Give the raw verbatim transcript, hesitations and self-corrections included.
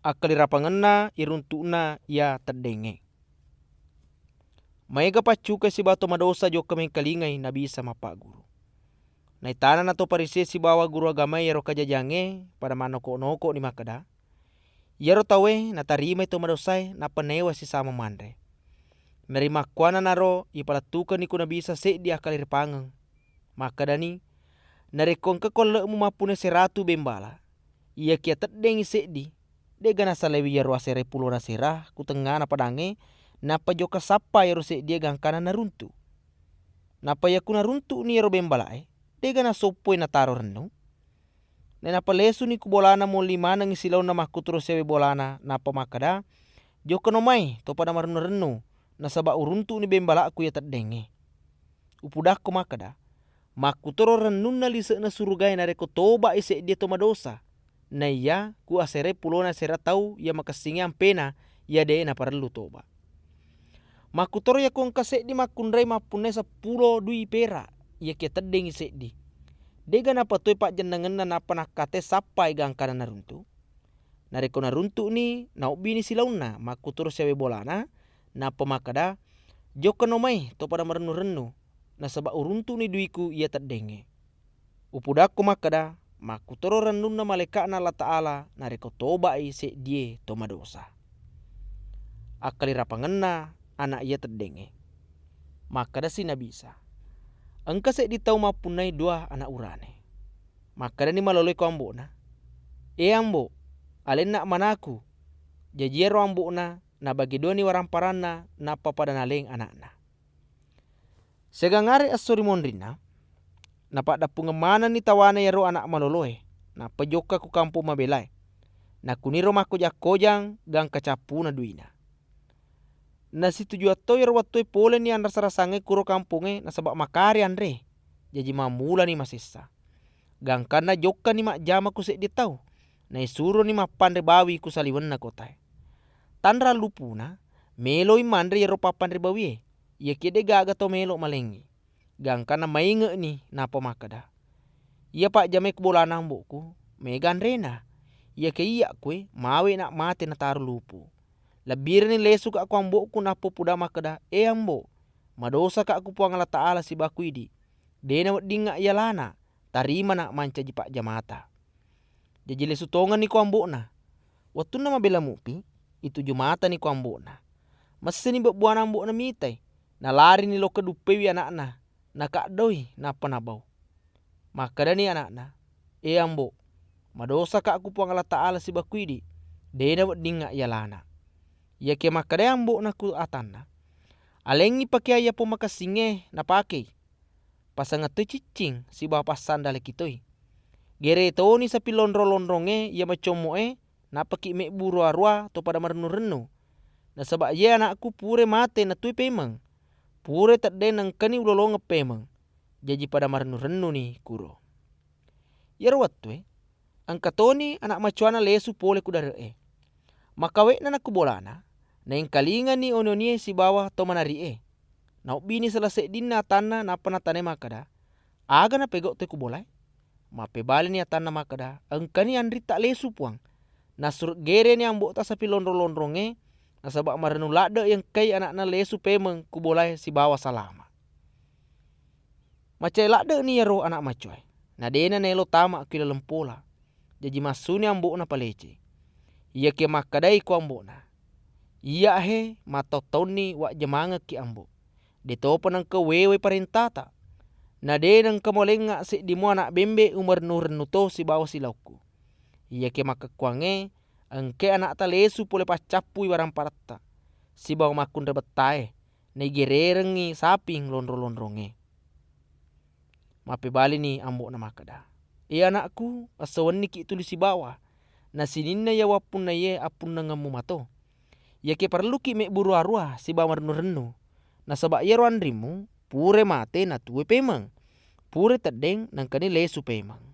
akkalirapangenna iruntu'na iya teddéngngé. Maéga paccukai sibawa to madosa jokka méngkalingai Nabi Isa mappagguru. Naitana na to Farisié sibawa guru agamaé iyaro kajajangngé pada mannoko'-noko'ni makkeda, "Iyaro tauwé natarimai to madosaé nappa naéwa sisama manré." Narimakkuannanaro ipalettukenni ku Nabi Isa séddi akkaliripangeng. Makkedani, "Narékko engka ko elle'mu mappunnai sératu bémbala, iyakiya teddéngngi séddi, dé'ga nasaléwi iyaro aséré pulona séra ku tengngana padangngé, nappa jokka sappa iyaro séddié gangkanna naruntu'? Nappa iyaku naruntu'ni iyaro bémbalaé, dé'ga nasoppoi nataro rennu?" Nainappa lésuni ku bolana molli manengngi silaonna makkutoro siawé bolana, nappa makkeda, "Jokkano mai to pada marennu-rennu, nasaba uruntu'ni bémbala'ku iya teddéngngé. Upudakko makkeda, makkutoro rennunna lise'na surugaé narékko toba'i séddié to madosa, naiya ku aséré pulona séra tau iya makessingngé ampéna iya dé' naparellu toba'. Makkutoro iyako engka séddi makkunrai mappunnai seppulo dui péra', iyakiya teddéngngi séddi, dé'ga napatuwoi pajjennengenna nappa nakkatai sappai gangkanna naruntu'?" Narékko naruntu'ni, naobbini silaonna makkutoro siawé bolana, nappa makkeda, "Jokkano mai to pada marennu-rennu, nasaba uruntu'ni duiku iya teddéngngé. Upudakko makkeda, makkutoro rennunna malaéka'na Allataala narékko toba'i séddié to madosa." Akkalirapangenna ana' iya teddéngngé. Makkedasi Nabi Isa, "Engka séddi tau mappunnai dua ana' urané. Makkedani maloloé ko ambo'na, 'Éh ambo, alénna manaku.' Jaji iyaro ambo'na nabagé duwani waramparanna nappa pada naléng ana'na. Siagang aré esso ri monrinna, napaddeppungeng manenni tawana iyaro ana' maloloé, nappa jokka ku kampong mabélaé. Nakuniro makkoja-kojang gangka cappuna duina. Nasitujuang to iyaro wettué poléni anrasa-rasangngé kuro kampongngé nasaba makari anré, jaji mammulani masessa. Gangkanna jokkani majjama ku séddié tau, naisuroni mappanré bawi ku saliwenna kotaé. Tanrang lupuna, méloi manré iyaro pappanré bawié, iyakiya dé' gaga tau mélo maléngngi. Gangkanna mainge'ni nappa makkeda, 'Iya pajjamaé ku bolana ambo'ku, maéga anréna. Iyakiya iyya' kué mawé'na maté nataro lupu. Lebbirani lésuka' ku ambo'ku nappa upuda makkeda, "Éh ambo, madosaka' ku Puang Allataala sibawa ku idi'. Dé' naweddingnga' iyalana, tarimana' mancaji pajjamata." Jaji lésu tongenni ko ambo'na. Wettunna mabéla mupi, ituju matani ko ambo'na. Messeni bébbuwana ambo'na mitai, nalarini lokka duppéiwi ana'na, nakaddoi nappa nabau. Makkedani ana'na, "Éh ambo, madosaka' ku Puang Allataala sibawa ku idi', dé' naweddingnga' iyalana." Iyakiya makkedai ambo'na ku atanna, "Aléngngi pakéang iya pommakessingngé napakéi. Pasengeng toi ciccing sibawa passandalaki toi. Géré toni sapi lonrong-lonrongngé iya macommo'é, nappaki' mébbu roa-roa to pada marennu-rennu. Nasaba' iyaé ana'ku pura maté natuwoi pémeng. Pura teddéng naengkani ulolongeng pémeng. Jaji pada marennu-rennuni kuro." Iyaro wettué, engka toni ana' macowana lésu polé ku dare'é. Makkawé'nana ku bolana, naéngkalingani oni-onié sibawa to manari'é. Naobbini sala séddinna atanna nappa natanai makkeda, "Aga napégau' toi ku bolaé?" Mappébalini atanna makkeda, "Engkani anritta lésu, Puang. Nassuro' géréni ambo'ta sapi lonrong-lonrongngé, nasaba' marennu ladde' iya engkai ana'na lésu pémeng ku bolaé sibawa salama'." Macai ladde'ni iyaro ana' macowaé, na dé'na naélo tama' ki laleng pola. Jaji massuni ambo'na palécéi. Iyakiya makkedai ko ambo'na, "Iyya' hé, mattaung-taunni wajjamangekki, Ambo'. Dé'topa naengka uwéwai paréntata. Na dé' naengka muwaléngnga' séddi mua ana' bémbé umarennu-rennu to sibawa silaokku. Iyakiya makkekkuwangngé, engkai ana'ta lésu polé paccappui waramparatta sibawa makkunrai bettaé, naigérérengngi saping lonrong-lonrongngé." Mappébalini ambo'na makkeda, "Éh ana'ku, esso wenniki' tuli sibawa, na sininna iya wappunnaié appunnangemmu mato. Iyakiya parelluki' mébbu roa-roa sibawa marennu-rennu, nasaba' iyaro anrimmu purai maté natuwoi pémeng, purai teddéng naengkani lésu pémeng.